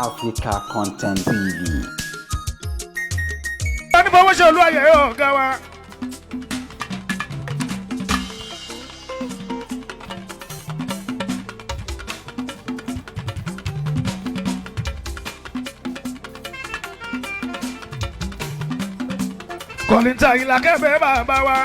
Africa Content TV. Ẹni fọwọ́ ṣe olú ayẹyẹ ọ̀gá wa. Kọ̀lìntà Àyìnlá kẹ́fẹ́ bàbá wa.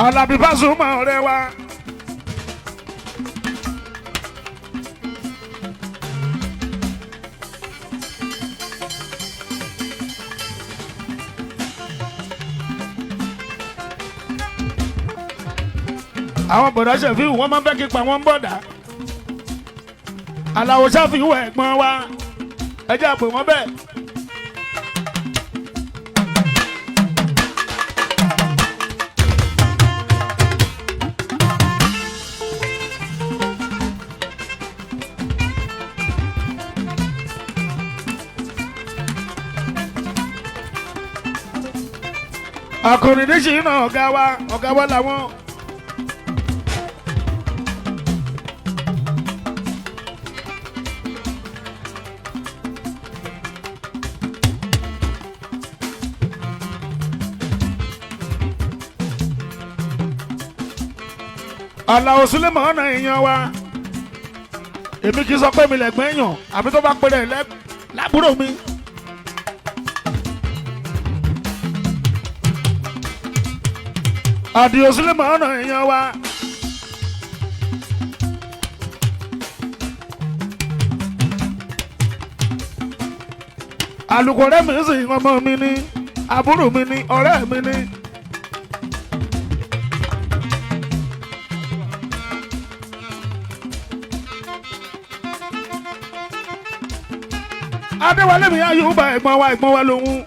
Àlàbí Pasuma ọ̀rẹ́ wa. Àwọn bọ̀dá ṣẹ̀fíù wọ́n máa ń fẹ́ kí pa wọ́n bọ̀dá. Àlàó ṣàfihàn ẹ̀gbọ́n wa, ẹ jẹ́ àpè wọ́n bẹ́ẹ̀. Akọrin níṣìí náà ọ̀gá wa, ọ̀gá wa làwọn. Àlàó Sulemon ọ̀nà èèyàn wa, èmi kì í sọ pé mi lẹ̀gbọ́n èèyàn àbí tó bá pèrè lábúrò mi. Àdìó Sulemon ọ̀nà èèyàn wa. Àlùkò rẹ̀ mi sì ọmọ mi ní, àbúrò mi ní, ọ̀rẹ́ mi ní. Adéwálé mi Ayùbá ẹ̀gbọ́n wa, ẹ̀gbọ́n wa lòun.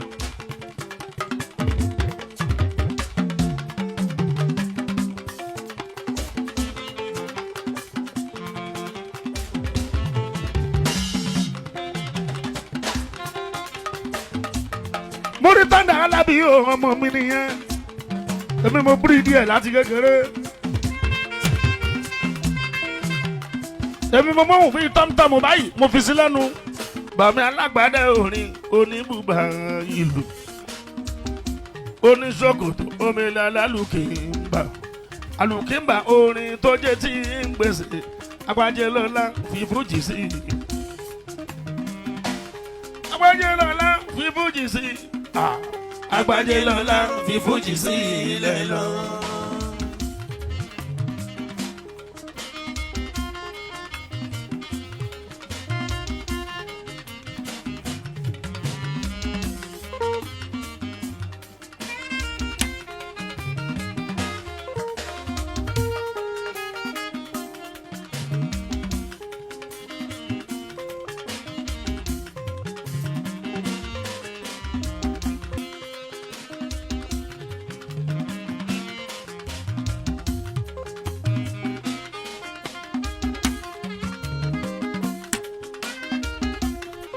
Múrítàndà Alábí o, ọmọ mi nìyẹn. Èmi mo bírí díẹ̀ láti kékeré. Èmi mo mọ̀hún fi tọ́mtọ́mù báyìí mo fi sí lẹ́nu. Bàmí alágbádá orin oníbùbà ìlú. Oníṣòkòtò omílẹ̀ alálùkìmbà. Àlùkìmbà orin tó jẹ́ tí ń gbèsè. Agbájẹ́lọ́lá fi fújì sí i. Agbájẹ́lọ́lá fi fújì sí i. Agbájẹ́lọ́lá fi fújì sí ilẹ̀ lọ.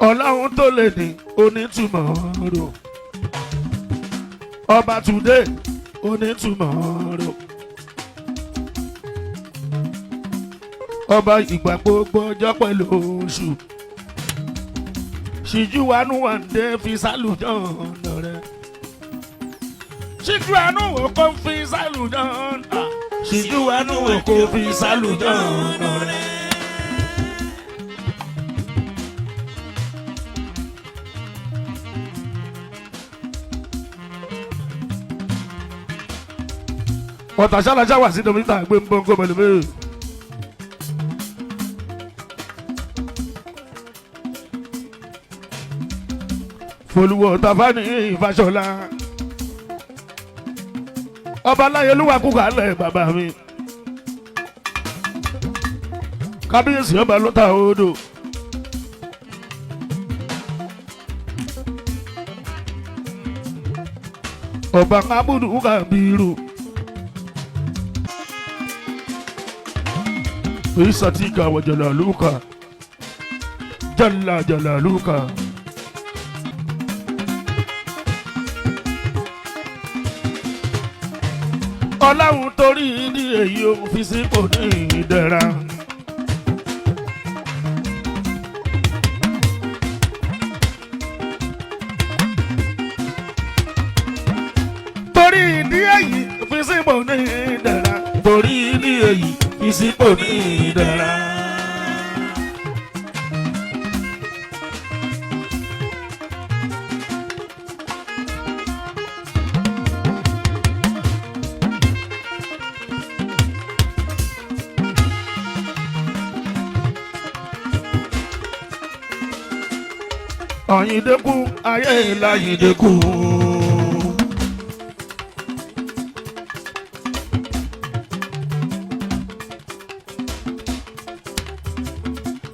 Ọlọ́run tó lè ní onítùmọ̀ rò, ọba today onítùmọ̀ rò, ọba ìgbà gbogbo ọjọ́ pẹ̀lú oṣù, ṣíjú àánú wàǹdé fi sálùjọ́ ọ̀nà rẹ̀, ṣíjú àánú wò kó fi sálùjọ́ ọ̀nà, ṣíjú àánú wò kó fi sálùjọ́ ọ̀nà rẹ̀. Ọ̀tà ṣáláṣá wà sí dókítà gbé ń bọ́ńkó pẹ̀lú mi. Folúwọ̀ tàfáàní Ìfàṣọlá. Ọba Láyélúwà kú kálẹ̀ bàbá mi. Kábíyèsí ọba ló ta odò. Ọba Kábùdù Kábírù. Isatika wa jalaluka jalla jalaluka. Ọlọ́run torí ní èyí ò fi sípò ní ìdẹ̀ra. Torí ìdí èyí fi sípò ní ìdẹ̀ra. Torí ìdí èyí fi sípò ní ìdẹ̀ra. Àyìndé kú ayé l'Àyìndé kú.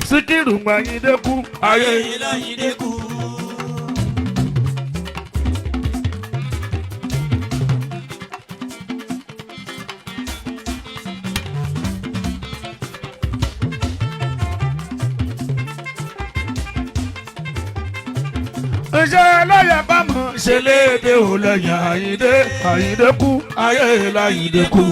Síkírù Àyìndé kú ayé l'Àyìndé kú. Iṣẹ́ ẹlẹ́yà bá mọ̀ ṣe léde ò lẹ́yìn Àyìndé. Àyìndé kú ayé l'Àyìndé kú.